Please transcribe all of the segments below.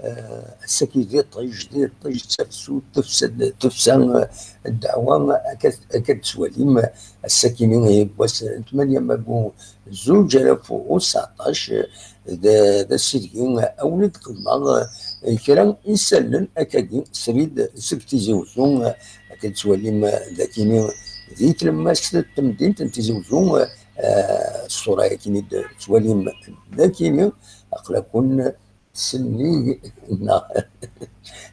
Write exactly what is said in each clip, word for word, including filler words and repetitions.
Eh, ass-agi d iṭij, d iṭij, d tafsut, tefsa, tefsa, eh, ddeɛwa, akka, akka d-tettwalim, ass-agi n wass n tmanya mayu zuǧ alaf u tseɛṭac, d, d ass-agi, awen-d-qeddmeɣ, eh, kra isallen akkagi, srid seg Tizi Uzzu, eh, akka d-tettwalim, eh, d akini di tlemmast n temdint n Tizi Uzzu, eh, ṣṣura-yakini d-tettwalim d akini, aql-aken sennig, neɣ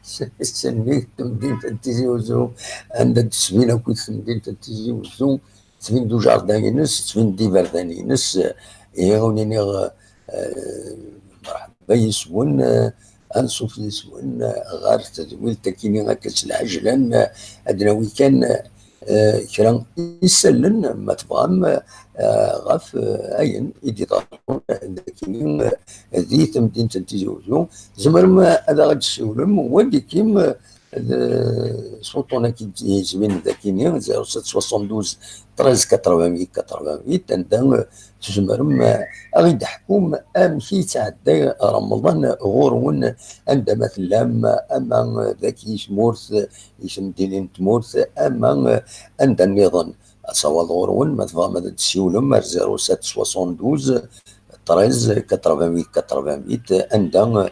sennig temdint n Tizi Uzzu, anda d-tesbin akk temdint n Tizi Uzzu, tettbin-d ujarda-ines, tettbin-d iberdan-ines, ihi ur niniɣ, eh, mṛeḥba yes-wen, eh, anṣuf yes-wen, eh, ɣer tedwilt akini akka s lɛejlan, eh, ad nawi kan, eh, kra isallen, ma tebɣam, eh, ɣef, eh, ayen i d-iḍerrun dagi, eh, di temdint n Tizi Uzzu. Tzemrem, eh, ad aɣ-d-tessiwlem, walikim, eh, d, s uṭṭun-agi d-yezwin dagini, zéro sept soixante-douze treize quatre-vingt-huit quatre-vingt-huit, anda, eh, tzemrem, eh, ad aɣ-d-teḥkum amek i yettɛedday Remḍan ɣur-wen, anda ma tellam, ama dagi i tmurt, i temdinin n tmurt, ama, eh, anda nniḍen. Asawaḍ ɣur-wen, ma tebɣam ad d-tessiwlem ar zéro sept soixante-douze treize quatre-vingt-huit quatre-vingt-huit, anda, eh,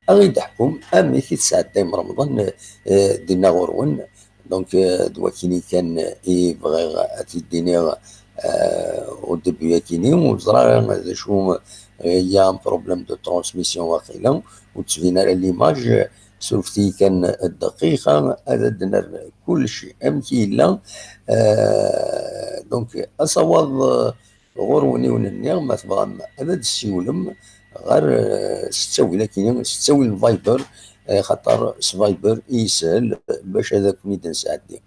ad aɣ-d-teḥkum amek i tesɛeddayem Remḍan, eh, dinna ɣur-wen. Donc, eh, d wakini kan i bɣiɣ ad t-id-iniɣ, eh, au début akini, ur ẓriɣ d acu, eh, il y a un problème de transmission waqila, ur d-tettbin ara l'image, surfet-iyi kan dqiqa, ad d-nerr kullec amek yella. Eh, donc, asawaḍ, eh, ɣur-wen i wen-nniɣ, ma tebɣam ad d-tessiwlem ɣer, eh, s ttawil-agi, s ttawil n Viber, eh, xaṭer s Viber i yeshel bac ad ken-id-nesɛeddi.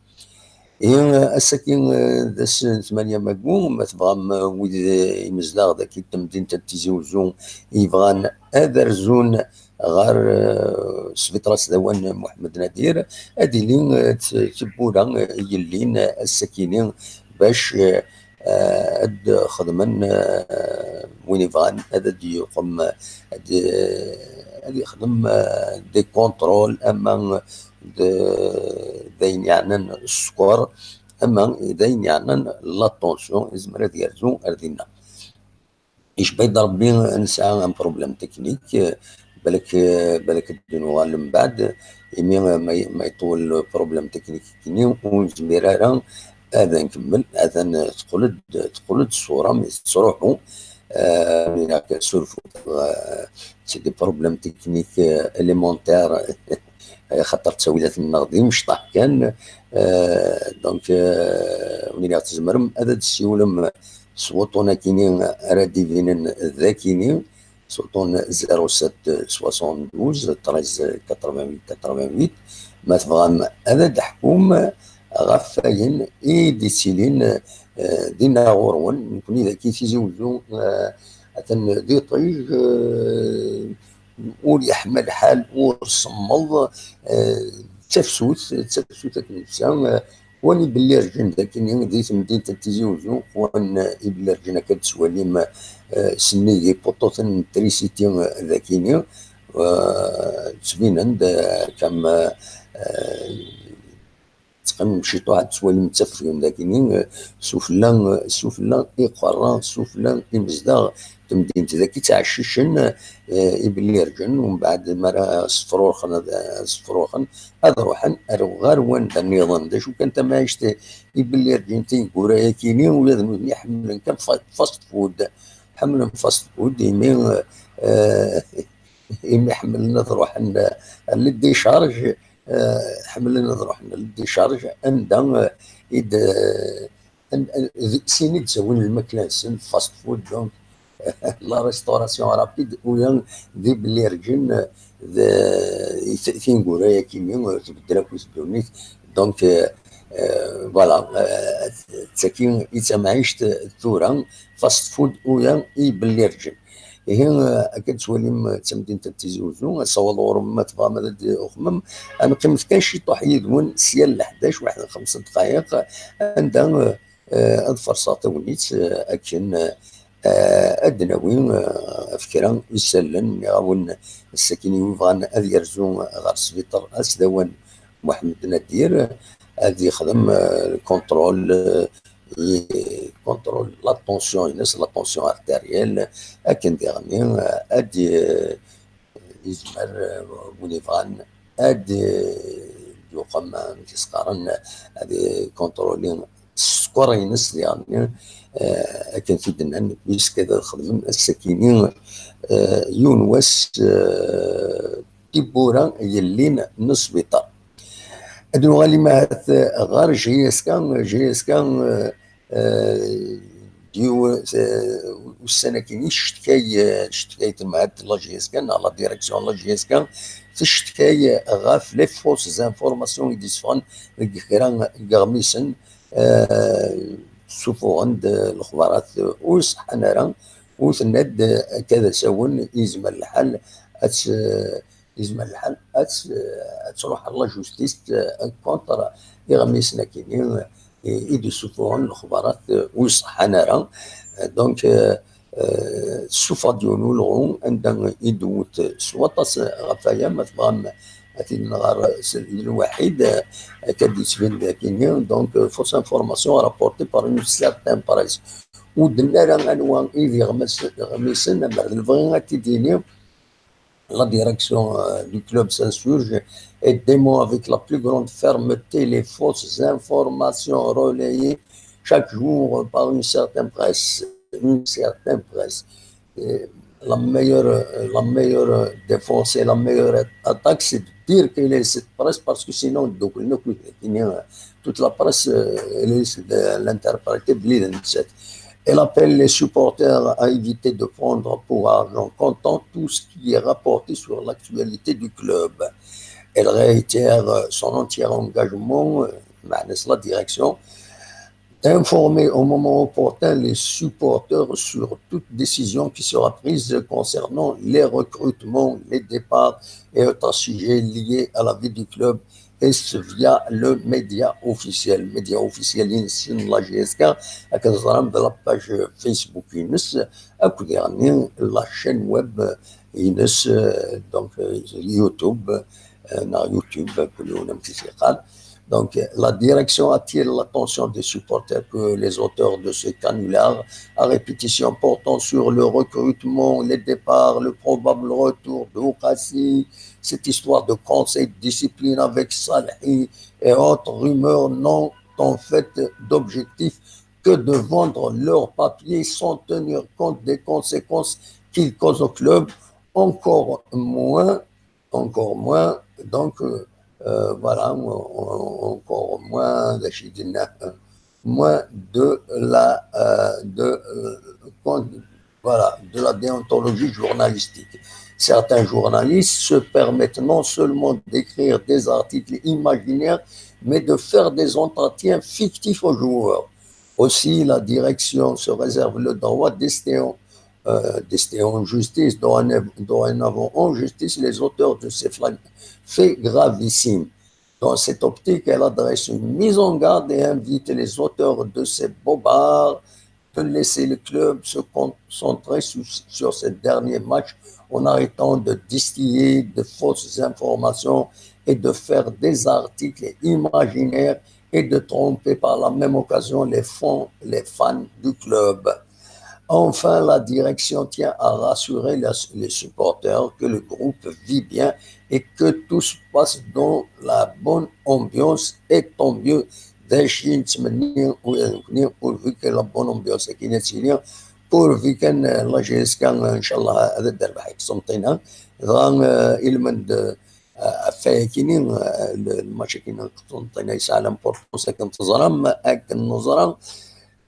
Ihi, eh, ass-agi, eh, d ass n tmanya mayu, ma tebɣam, eh, wid, eh, imezdaɣ dagi n temdint n Tizi Uzzu yebɣan ad rzun ɣer, eh, sbiṭar asdawan Muḥemmed Nadir, ad ilin, eh, t-, tewwura, eh, yellin, eh, ass-akini bac, eh, eh, ad xedmen, eh, win ibɣan ad d-yuqem, ad, ad yexdem, eh, des contrôles, ama d, d ayen yeɛnan sskeṛ, ama d ayen yeɛnan la tension, yezmer ad yerzu ar dinna. Icba-yi-d Rebbi nesɛa un problème technique, eh, balak, eh, balak ad d-nuɣal mbeɛd, imi, eh, ma y-, ma iṭul problème technique-nni, ur nezmir ara ad nkemmel, atan teqqel-d, teqqel-d ṣṣura, mi tettruḥu, eh, mi neɣ surfut, eh, c'est des problèmes techniques, eh, élémentaires, eh, xaṭer ttawilat-nneɣ d imecṭaḥ kan, eh, donc, eh, ur nniɣ tzemrem ad d-tessiwlem s wuṭṭun akini ara d-ibinen d akini, s wuṭṭun zéro sept soixante-douze treize quatre-vingt-huit quatre-vingt-huit, ma tebɣam ad d-teḥkum ɣef wayen i d-ittilin, eh, dinna ɣur-wen. Nekni dagi Tizi Uzzu, eh, atan d iṭij, eh, ur yeḥma lḥal, ur semmeḍ, eh, d tafsut, d tafsut akken nefsa, eh, Wan ibelli rǧin dagini di temdint n Tizi Uzzu, wan ibelli rǧin akka d-tettwalim, eh, sennig ipuṭuten n trisiti dagini, eh, ttbinen-d, eh, kam, eh, teqqim ciṭuḥ ad tettwalim ttafgen dagini, eh, sufella, eh, sufella iqerra, sufella imezdaɣ temdint dagi ttɛeccicen, eh, ibellirǧen, umbeɛd mi ara sefruxen, ad, ad sefruxen, ad ruḥen ar, ɣer wanda nniḍen. D acu kan tamɛict ibellirǧen tineggura-yakini, ula d nutni ḥemmlen kan fa-, fast food. Ḥemmlen fast food, imi, eh, imi ḥemmlen ad ruḥen, eh, les décharges, eh, ḥemmlen ad ruḥen les décharges, anda, eh, i d, eh, an-, an-, d-, sin i d-ttawin lmakla-nsen, fast food, donc, la restauration rapide, ula d ibellirǧen, eh, d, i t-, tineggura-yakini, eh, tbeddel akk ddunit. Donc, eh, eh, voilà, eh, d tagi i d tamɛict tura, fast food ula i ibellirǧen. Ihi, eh, akka d-twalim, eh, d tamdint n Tizi Uzzu, ad sawaḍ ɣur-m ma tebɣam ad d-uxmem. Ad neqqimet kan ciṭuḥ yid-wen, sya n leḥdac, waḥed n xemsa dqayeq, anda, eh, eh, ad farṣeɣ tagnit, eh, akken, eh, ad d-nawi, eh, ɣef kra isallen. Nniɣ-awen, ass-akin i win yebɣan ad yerzu ɣer sbiṭer asdawan Mohamed Nadir, ad yexdem, eh, le contrôle, eh, contrôle la tension-ines, la tension artérielle, akken diɣenni, eh, ad y-, yezmer, eh, win yebɣan ad, eh, yuqem, amek i s-qqaren, ad ikunṭruli sskeṛ-ines diɣenni, eh, akken t-id-nnan, puisque ad xedmen ass-akini, eh, yiwen wass, eh, tiwwura yellin n sbiṭar. Ad nuɣal imahat ɣer J S K, J S K, eh, eh, diw-, eh, ussan-akini teccetkay, eh, teccetkay temhat n la J S K, neɣ la direction n la J S K, teccetkay ɣef les fausses informations i d-yesseffɣen deg kra n yiɣmisen, eh, ssufuɣen-d lexbarat ur ṣeḥḥan ara, u tenna-d akka d asawen yezmer lḥal ad tt-, yezmer lḥal ad tt-, ad tṛuḥ ɣer la justice, eh, contre iɣmisen-akini, eh, i d-yessuffuɣen lexbarat, eh, ur ṣeḥḥan ara. Eh, donc, eh, eh, tessuffeɣ-d yiwen ulɣu anda i d-tewwet s waṭas ɣef waya, ma tebɣam ad t-id-nɣer s lwaḥid, eh, akka d-yettban-d akini. Donc, eh, fausse information rapportée par une certaine presse. Ur d-tenni ara anwa i d iɣmisen, amer d lebɣi ad t-id-yini, la direction, euh, du club s'insurge et dément avec la plus grande fermeté les fausses informations relayées chaque jour par une certaine presse. Une certaine presse. Et la meilleure, euh, la meilleure défense et la meilleure attaque, c'est de dire qu'il est cette presse, parce que sinon, donc, nous, toute la presse, euh, elle est de l'interpréter, de l'idée. Elle appelle les supporters à éviter de prendre pour argent comptant tout ce qui est rapporté sur l'actualité du club. Elle réitère son entier engagement, euh, la direction, d'informer au moment opportun les supporters sur toute décision qui sera prise concernant les recrutements, les départs et autres sujets liés à la vie du club, et ce via le média officiel. Média officiel-ines n la J S K, akken teẓram, de la page Facebook-ines, akked diɣenni la chaîne web-ines, euh, donc, euh, YouTube, euh, neɣ YouTube, kul yiwen amek i s-yeqqar. Donc, la direction attire l'attention des supporters que les auteurs de ce canular à répétition portant sur le recrutement, les départs, le probable retour de Oukazi, cette histoire de conseil de discipline avec Salhi et autres rumeurs n'ont en fait d'objectif que de vendre leurs papiers sans tenir compte des conséquences qu'ils causent au club, encore moins, encore moins, donc, euh, euh, voilà, on, on, encore moins, moins de la, euh, de, euh, con-, voilà, de la déontologie journalistique. Certains journalistes se permettent non seulement d'écrire des articles imaginaires, mais de faire des entretiens fictifs aux joueurs. Aussi, la direction se réserve le droit d'ester en, euh, d'ester en justice, dorénav-, dorénavant en justice, les auteurs de ces flag-, faits gravissimes. Dans cette optique, elle adresse une mise en garde et invite les auteurs de ces bobards de laisser le club se concentrer sur, sur ces derniers matchs en arrêtant de distiller de fausses informations et de faire des articles imaginaires et de tromper par la même occasion les fans, les fans du club. Enfin, la direction tient à rassurer les supporters que le groupe vit bien et que tout se passe dans la bonne ambiance, et tant mieux. D acu i nettmenni ula d nekkni, pourvu que la bonne ambiance-agi ad tili, pourvu kan la J S K, ncallah, ad d-terbeḥ deg Qsenṭina. Dɣa, euh, ilmend, euh, ɣef wayagi-nni, euh, le, le match-agi n Qsenṭina yesɛa l'importance akken teẓram, akken neẓra.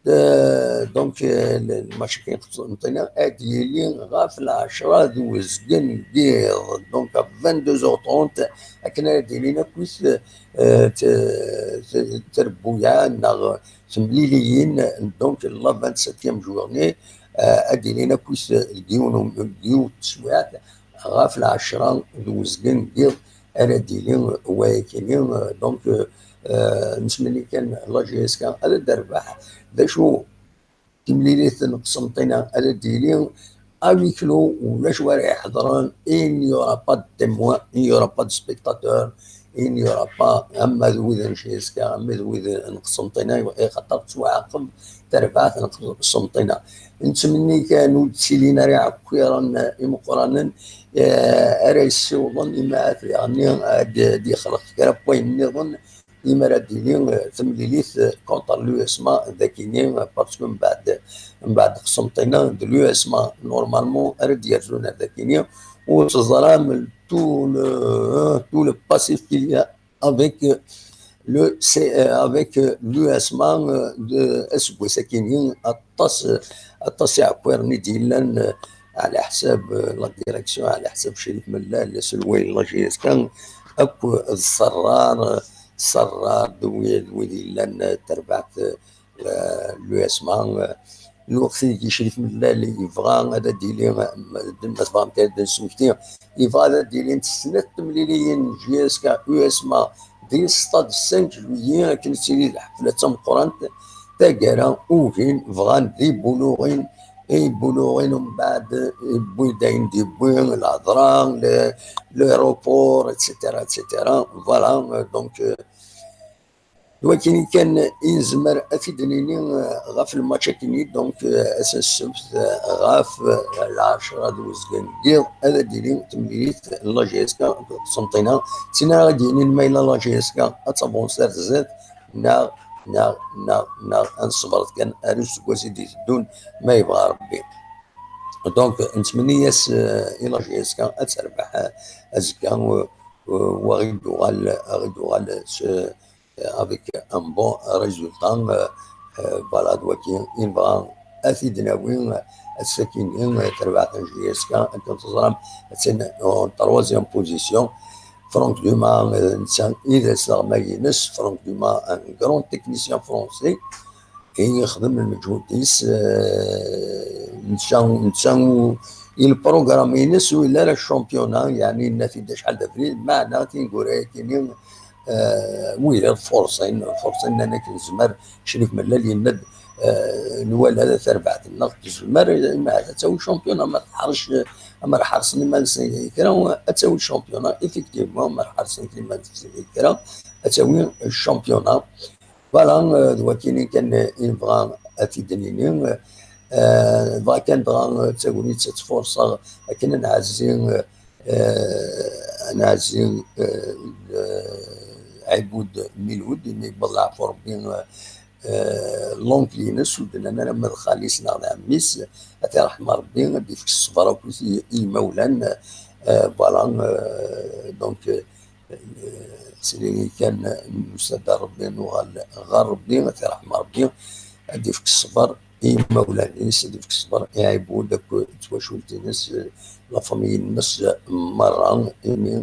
Euh, donc, euh, le, le match-agi n Qsenṭina ad yili ɣef lɛecra d uzgen n yiḍ. Donc, à vingt-deux heures trente, akken ara d-ilin akkit, euh, t-, t-, trebbuyaɛ neɣ temliliyin, donc, la vingt-septième journée, euh, ad d-ilin akkit deg yiwen u-, deg yiwet teswiɛt, ɣef lɛecra d uzgen n yiḍ ara d-yili wayagi-nni, euh, donc, euh, euh, nettmenni kan la J S K ad d-terbeḥ. D acu, timlilit n Qsenṭina ara d-yili à huis clos, ulac wara iḥeḍren, il n'y aura pas de témoins, il n'y aura pas de spectateurs, il n'y aura pas, ama d wid n J S K, ama d wid n Qsenṭina, xaṭer tettwaɛaqeb terbaɛt n Qsenṭina. Nettmenni kan ur d-ttilin ara iɛekkiren imeqqranen, eh, ara yessiwḍen imi ad, yeɛni, ad d-yexleq kra n wayen nniḍen, imi ara d-tili, eh, temlilit, eh, contre l'U S M A dagini, eh, parce que mbeɛd, mbeɛd Qsenṭina d l'U S M A normalement ara d-yerzun ar dagini, u teẓram tout le, tout le passif qu'il y a avec, euh, le, c'est, euh, avec, euh, l'U S M A, euh, de, aseggas-agi-nni, aṭas, euh, aṭas iɛekkiren i d-yellan, euh, ɛla ḥsab, euh, la direction, ɛla ḥsab Crif Mellal, aselway n la J S K, akk d Ṣerrar, euh, Ṣerrar d wi-, d wid yellan, euh, terbaɛt, euh, euh, l'U S M A, euh, lweqt i Crif Mellal yebɣa ad d-yili, euh, d ma tebɣam kan ad d-nesmekti, yebɣa ad d-ilint snat temliliyin n J S K U S M A di stade cinq juillet, akken ad tili lḥefla d tameqqrant. Taggara ugin, bɣan d ibuluɣin, ibuluɣin umbeɛd, yewwi-d ayen d-yewwi, lhedra, le, l'aéroport, et cetera, et cetera. Voilà, euh, donc, euh, d wakken kan i nezmer ad t-id-nini, eh, ɣef lmatch-agi-nni, donc, eh, ass n ssebt, eh, ɣef, eh, lɛecra d uzgen n yiḍ, ad d-tili temlilit n la J S K d Qsenṭina. D tin ara d-yinin ma yella la J S K ad tabunṣi ar zdat, neɣ, neɣ, neɣ, neɣ ad nṣebret kan ar useggas i d-iteddun, ma yebɣa Rebbi. Donc, nettmenni-as, eh, i la J S K ad terbeḥ, eh, azekka, eh, eh, wa ɣ-id-uɣal, ɣ-id-uɣal s, avec un bon résultat. Euh, euh, voilà, d wagi i nebɣa ad t-id-nawi, euh, ass-agi-nni, euh, terbaɛt n J S K, akken teẓram, attan en troisième position. Franck Dumas, euh, netta i d asleɣmay-ines. Franck Dumas, un grand technicien français, i yexdem lmeǧhud-is, euh, netta, netta u-, i lprogram-ines ur yelli ara championnat, yeɛni yenna-t-id acḥal d abrid, meɛna tineggura-agi-nni, eh, wiyaḍ furṣin, furṣin nnan akken tezmer, Crif Mellal yenna-d, eh, nwala tarbaɛt-nneɣ tezmer, ma ad tawi championnat, ma teḥrec, ma ḥerṣen iman-nsen kra, ad tawi championnat, effectivement, ma ḥerṣen iman-nsen kra, ad tawi championnat. Voilà, eh, d wakini kan, eh, i nebɣa ad t-id-nini. Eh, nebɣa kan dɣa, eh, d tagnit ad tfurṣeɣ akken ad nɛezzi, eh, eh, ad nɛezzi, eh, eh, Ɛibud Milud, imi yewweḍ leɛfu Rebbi, eh, eh, l'oncle-ines, ur d-nnan ara ma d xali-s neɣ d ɛemmi-s, ad t-iṛḥem Rebbi, ad d-ifk ṣṣber akkit i, i yimawlan, eh, voilà, eh, donc, eh, s nini kan, nusa-d ar Rebbi, nuɣal ɣer Rebbi, ad t-iṛḥem Rebbi, ad d-ifk ṣṣber i yimawlan-is, ad d-ifk ṣṣber i Ɛibud akked twacult-ines, la famille-ines merra, imi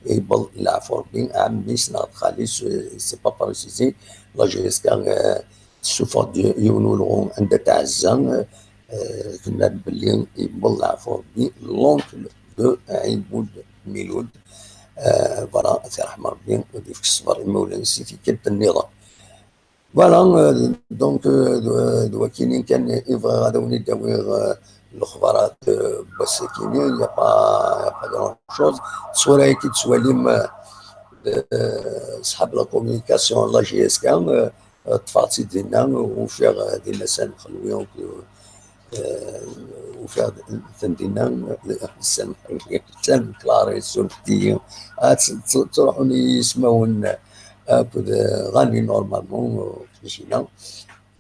yewweḍ leɛfu Rebbi, ɛemmi-s neɣ d xali-s, c'est pas précisé, la J S K, eh, tessufeɣ-d yiwen ulɣu anda tɛezza, eh, tenna-d belli yewweḍ leɛfu Rebbi, l'oncle de Ɛibud Milud. Eh, voilà, ad t-iṛḥem Rebbi, ad d-ifk ṣṣber i yimawlan-is i tikkelt nniḍen. Voilà, euh, donc, euh, d, d wakini kan i bɣiɣ ad awen-id-awiɣ, euh, lexbarat, euh, n wass-akini, il y a pas, il y a pas grand chose. Tura-agi tettwalim, euh, eh, ṣṣḥab la communication, la J S K, eh, ṭṭfeɣ-tt-id dinna, ufiɣ, eh, dinna Sani Xelwi, eh, ufiɣ-ten dinna, Sani Xelwi, Sani Clara, yessurfet-iyi. Ah, tt-, tt-, ttruḥun yismawen akked, eh, Ɣani, normalement, eh, ur t-necina.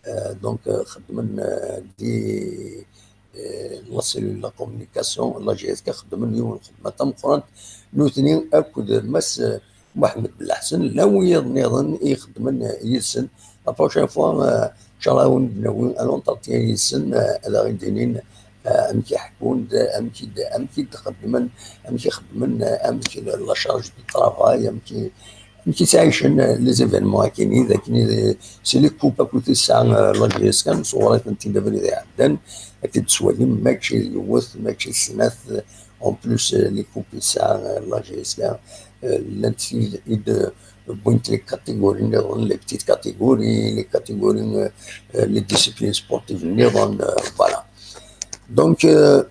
Eh, donc, eh, xeddmen, eh, di, eh, la cellule la communication, la J S K, xeddmen yiwen lxedma tameqqrant, nutni akked Mass, eh, Muḥemmed Belleḥsen, llan wiyaḍ nniḍen i ixeddmen, eh, yid-sen. La prochaine fois, eh, ncallah ad wen-d-nawi un entretien yid-sen, eh, ad aɣ-d-inin, eh, amek i ḥekkun, d amek i d-, amek i d-xeddmen, amek i xeddmen, eh, amek la charge de travail, amek i, amek i ttɛicen, eh, les événements akini, d akini, eh, c'est les coupes akked i tesɛa, eh, la J S K, nṣewwer-itent-id abrid iɛeddan, ad t-id-teswalim, mačči d yiwet, mačči d snat, eh, en plus, eh, les coupes i tesɛa, eh, la J S K, eh, llant tid i d-, wwint les catégories nniḍen, les petites catégories, les catégories, eh, eh, les disciplines sportives nniḍen, eh, voilà. Donc, eh,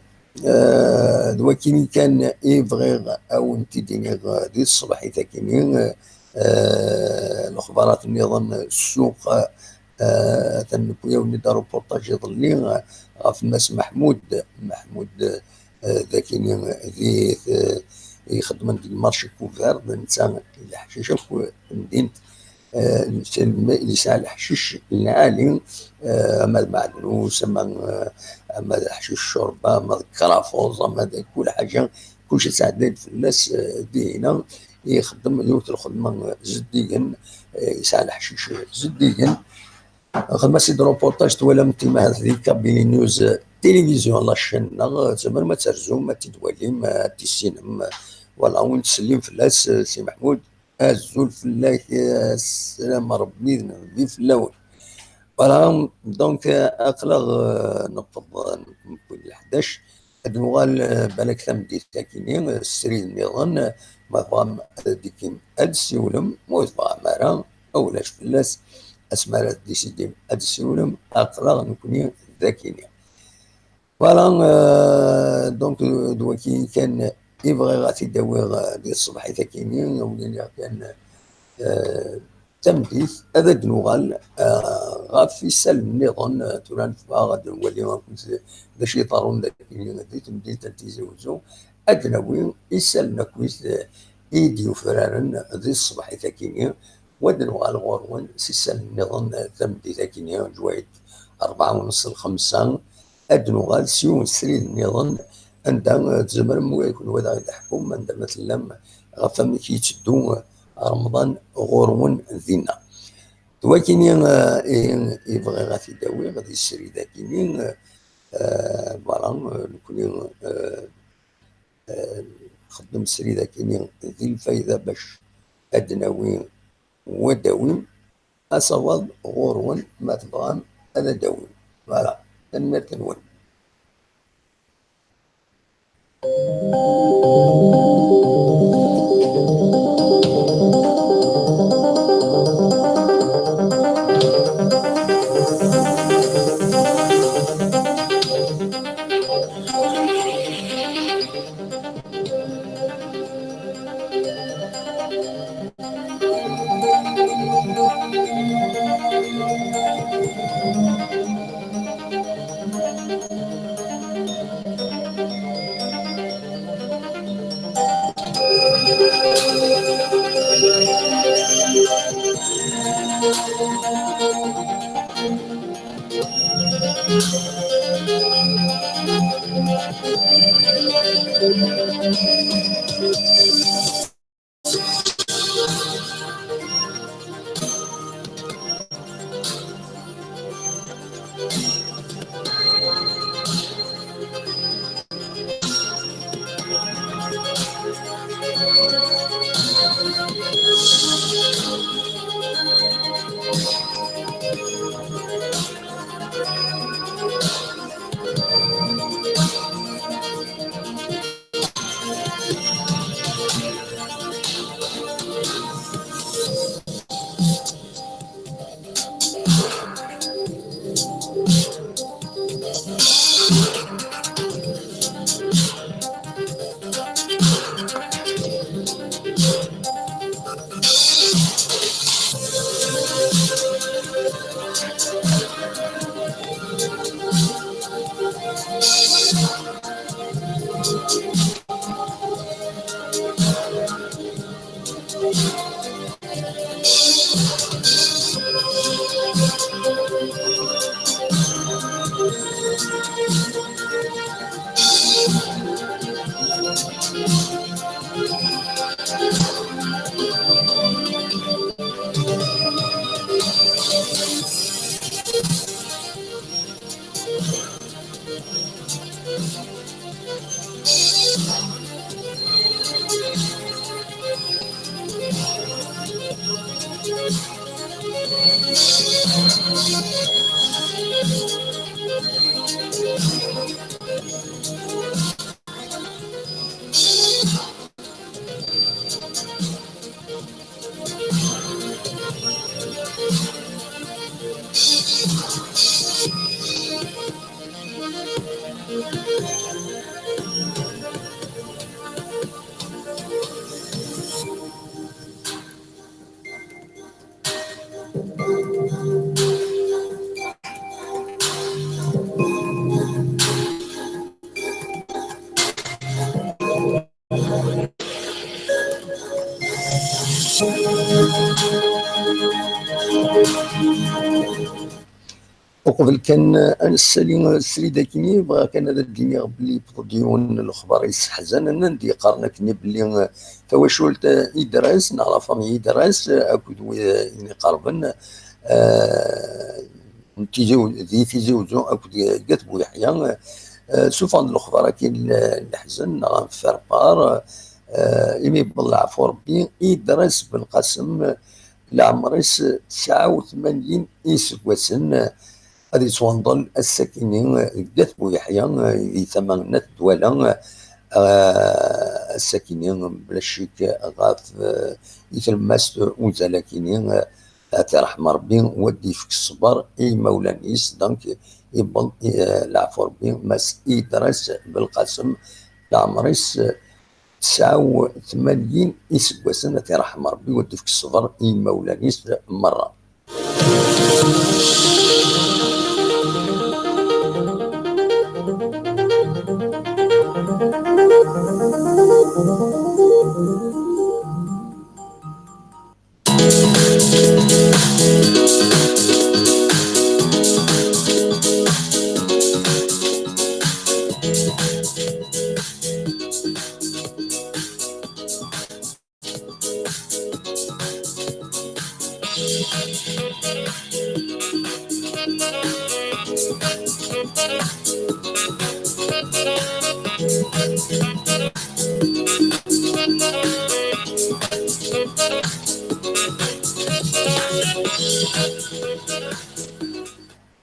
eh, d wakini kan i bɣiɣ ad wen-t-id-iniɣ, eh, di tṣebḥit akini, eh, eh, lexbarat nniḍen, ssuq, eh, atan newwi-awen-d aruportaj iḍelli, eh, ɣef Mass Maḥmud, Maḥmud, eh, d akini di, eh, ixeddmen deg marché couvert, d netta leḥcic akk n din, eh, yesɛa leḥcic lɛali, eh, ama d maɛdnus, ama, eh, ama d leḥcic ccerba, ama d krafuẓ, ama d kul ḥaǧa, kulci sɛeddayen fell-as, eh, dihina, ixeddem yiwet lxedma zeddigen, eh, yesɛa leḥcic zeddigen. Xedma-s-id reportage, twalam-t ahat di Kabylie News, eh, télévision, la chaîne-nneɣ, eh, tzemrem ad terzum, ad t-id-twalim, eh, ad t-tissinem, eh, voilà, win tettsellim fell-as, eh, Si Meḥmud, azul fell-ak, eh, sslam n Rebbi d nnbi fell-awen. Voilà, donc, eh, aql-aɣ, eh, newweḍ, eh, newweḍ lḥdac. Ad nuɣal, eh, balak tameddit akini, eh, srid nniḍen, eh, ma tebɣam ad d-tikim ad d-ssiwlem, ma ur tebɣam ara, ulac fell-as, asmi ara tdisidim ad d-ssiwlem, aql-aɣ nekni d akini. Voilà, eh, donc, eh, d wakini kan i bɣiɣ ad t-id-awiɣ, eh, di tṣebḥit akini, awen-iniɣ kan, eh, tameddit, ad d-nuɣal, eh, ɣef isallen nniḍen, eh, tura nebɣa ad nwali akk d, d acu yeḍrun dagi di temdint n Tizi Uzzu, ad d-nawi isallen akkit, eh, i d-yufraren di tṣebḥit akini, u ad d-nuɣal ɣur-wen s isallen nniḍen, eh, tameddit akini, ǧwayet rebɛa u nṣ, lxemsa, ad d-nuɣal s yiwen srid nniḍen, anda, eh, tzemrem, eh, kenwi ad aɣ-d-teḥkum anda ma tellam, ɣef wamek yetteddu, eh, Remḍan ɣur-wen dinna. D wakini, eh, i, i bɣiɣ ad t-id-awiɣ di srid akini, eh, voilà, eh, nekni, eh, eh, nxeddem srid akini di lfayda bac ad d-nawi u ad d-awim asawaḍ ɣur-wen, ma tebɣam ad d-awim. Voilà, tanemmirt-nwen. Uqbel kan ad nessali srid akkenni, bɣiɣ kan ad d-iniɣ belli yewweḍ-d yiwen n lexbar yesseḥzanen, anda yeqqaren akkenni belli tawacult Idres, neɣ la famille Idres, akked wid i iqerben, eh, n Tizi W-, di Tizi Wezzu akked At Buyeḥya, eh, suffɣen-d lexbar akkin n leḥzen neɣ n faire part, eh, imi yewweḍ leɛfu Rebbi, Idres Belqasem, leɛmer-is tesɛa u tmanyin iseggasen, ad yettwanḍel ass-akini deg At Buyeḥya, di tama n At Dwala, eh, ass-akini, bla ccek, ɣef, eh, i tlemmast uzal akini, eh, ad t-iṛḥem Ṛebbi, u ad d-yefk ṣṣber i yimawlan-is. Donc, yewweḍ, eh, leɛfu Ṛebbi, Mass Idres Belqasem, leɛmer-is, eh, tesɛa u tmanyin iseggasen, ad t-iṛḥem Ṛebbi, u ad d-yefk ṣṣber i yimawlan-is merra.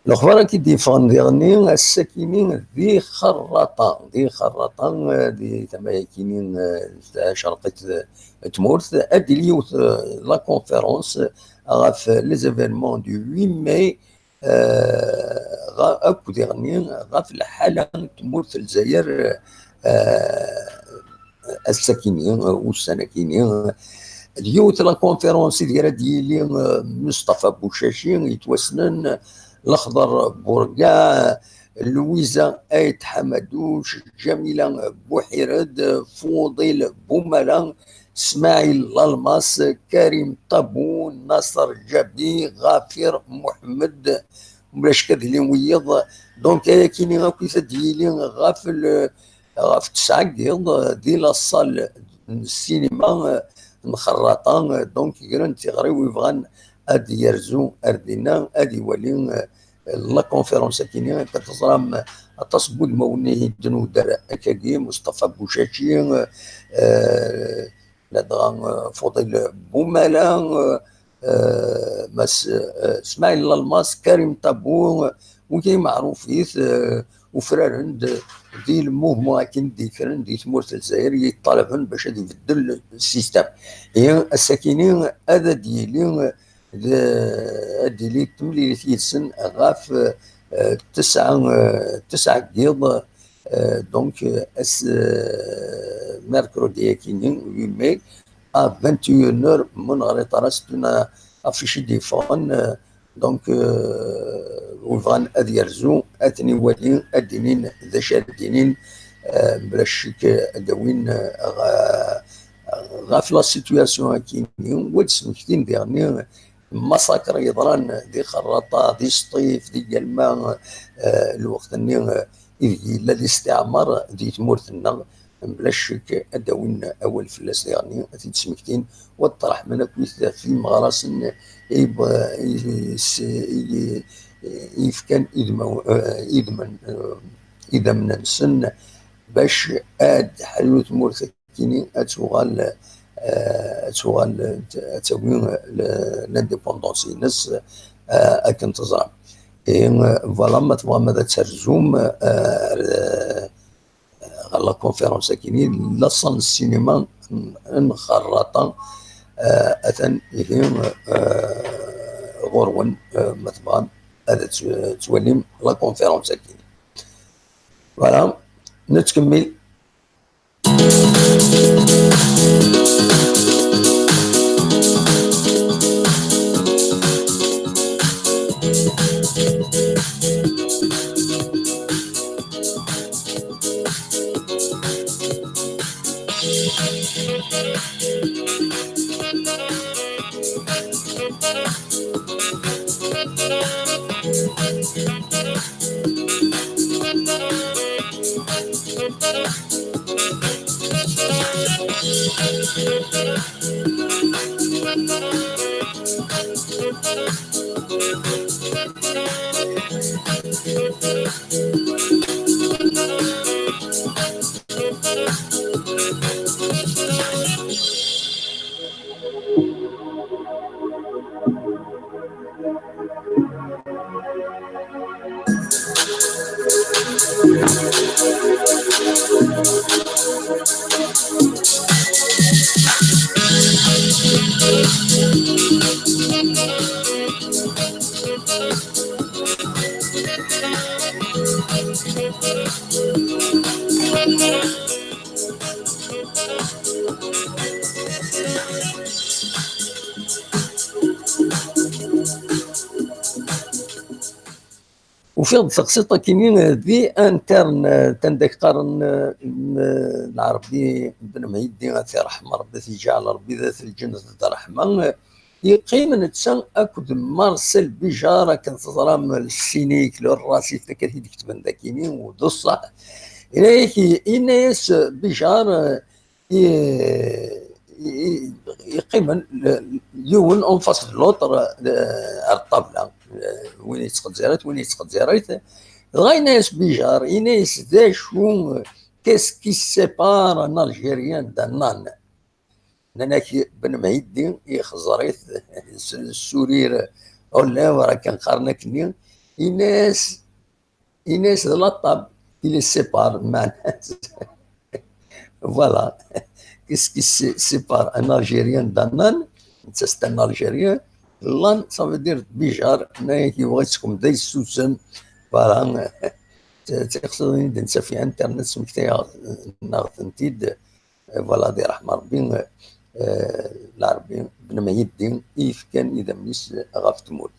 Lexbar-agi d-yeffɣen diɣenni ass-akini di Xerraṭa, di Xerraṭa, eh, di tama-yakini, eh, tacerqit, eh, tmurt, ad d-tili yiwet, eh, la conférence ɣef les événements du huit mai, eh, ɣa-, akk diɣenni ɣef lḥala n tmurt n Lezzayer, eh, ass-akini, eh, ussan-akini. D yiwet la conférence ideg ara d-yili, eh, Mustafa Bucaci, yettwassnen Lexḍer Burga, Lwiza Ayt Ḥamadouch, Ǧamila Buḥired, Fuḍil Bumala, Smaɛil Lalmas, Karim Tabu, Naser Ǧabi, Ɣafir Muḥemmed, ulac ad ilin wiyiḍ. Donc, ayakini akk i ad d-yili ɣef l-, ɣef tesɛa n yiḍ di la salle n ssinima n Xerraṭa. Donc, gren tiɣri wi bɣan ad yerzu ar dinna, ad iwali, eh, la conférence akini, akka teẓram aṭas n wudmawen i d-nuder akkagi, Mustafa Bucaci, eh, ladɣa, eh, Fuḍil Bumala, eh, Mass, eh, Smaɛil Lalmas, Karim Tabu, eh, wigi meɛrufit, eh, ufraren-d di le mouvement akken d-yekkren di tmurt n Lezzayer, yeṭṭalaben bac ad ibeddel système. Ihi ass-akini ad d-yili, d-, ad d-tili temlilit yid-sen ɣef, eh, tesɛa, eh, tesɛa n yiḍ, eh, donc, eh, ass, eh, mercredi akini, huit mai, à vingt et une heures, ma ur neɣri ara, c'est une affiche i d-yeffɣen, eh, donc, eh, wi bɣan ad yerzu, ad ten-iwali, ad d-inin d acu ara d-inin, eh, bla ccek ad d-awin, eh, ɣ-, ɣef la situation akini, u ad d-smektin diɣenni massacre yeḍran di Xerraṭa, di Sṭif, di Galma, eh, lweqt-nni, eh, ideg yella listiɛmar di tmurt-nneɣ, bla ccek ad d-awin awal fell-as diɣenni, ad t-id-smektin, u ad ṭṭerḥmen akkit ɣef yimeɣrasen i b-, i s-, i, i yefkan idmaw-, eh, idman, eh, idammen-nsen bac ad ḥlu tmurt akini ad tuɣal, eh, ad tuɣal, ad tawi l'indépendance-ines, eh, akken teẓram. Et, eh, voilà, ma tebɣam ad terzum, eh, ar, eh, ɣer la conférence akini, la salle n ssinima n, n Xerraṭa, eh, atan ihi, eh, ɣur-wen, eh, ma tebɣam ad t-, twalim la conférence akini. Voilà, nettkemmil. Ufiɣ-d taqsiṭ akini di internet, anda k-qqaren, eh, n, n Lɛerbi Ben Mhiddi, ad t-iṛḥem Ṛebbi, ad t-iǧɛel Ṛebbi dat lǧennet d ṛṛeḥma. Yeqqim netta akked Marcel Bijar, akken teẓram, le cynique, le raciste, akka i d-ketben dakini, u d ṣṣeḥ. Yenna-yak, yenna-yas Bijar, eh, i, i, yeqqimen le, yiwen en face de l'autre, eh, ar ṭṭabla, eh, win yettqeddir-it, win yettqeddir-it. Dɣa yenna-yas Bijar, yenna-yas d acu, qu'est-ce qui sépare un Algérien d'un âne? Nnan-ak Ben Mhiddi, ixẓer-it s, s sourire aux lèvres, akken qqaren akkenni, yenna-yas, yenna-yas d la table qui les sépare, meɛna. Voilà. Qu'est-ce qui sé-, sépare un Algérien d'un âne? Netta c'est un Algérien. L'âne, ça veut dire Bijar, mais yebɣa ad yeskum d yessusem. Voilà. Tiqsiḍin i d-nettaf i internet, smektayeɣ-aɣ-tent-id. Voilà, ad iṛḥem Ṛebbi, eh, Lɛerbi Ben Mhiddi i yefkan idammen-is ɣef tmurt.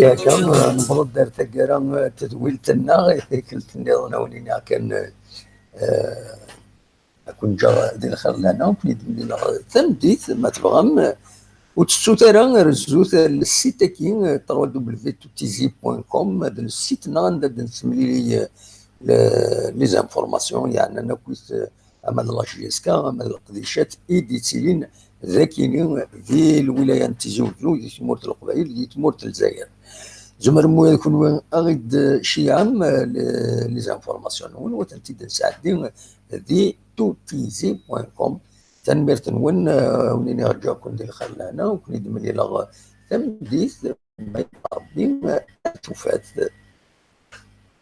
Yakan, newweḍ-d ar taggara n tedwilt-nneɣ, i tikkelt nniḍen, a wen-iniɣ kan, eh, ad ken-ǧǧeɣ di lxir lehna, ad ken-id-mlileɣ tameddit, ma tebɣam, Ur tettut ara, rezzut le site-agi, trois w w w point toutizi point com, d le site-nneɣ anda d-nessemlili, euh, le- les informations, yeɛnan akkit, euh, ama d la J S K, ama d leqdicat i d-yettilin d akini di lwilaya n Tizi Uzzu, di tmurt n Leqbayel, di tmurt n Lezzayer. Tzemrem ula d kunwi ad ɣ-id-ceyyɛem, euh, le- les informations-nwen, u ad tent-id-nesɛeddi di toutizi point com. Tanemmirt-nwen, euh, wen-iniɣ rǧuɣ-ken di lxir lehna, u ken-id-mlileɣ tameddit, ma yebɣa Rebbi, euh, ar tufat.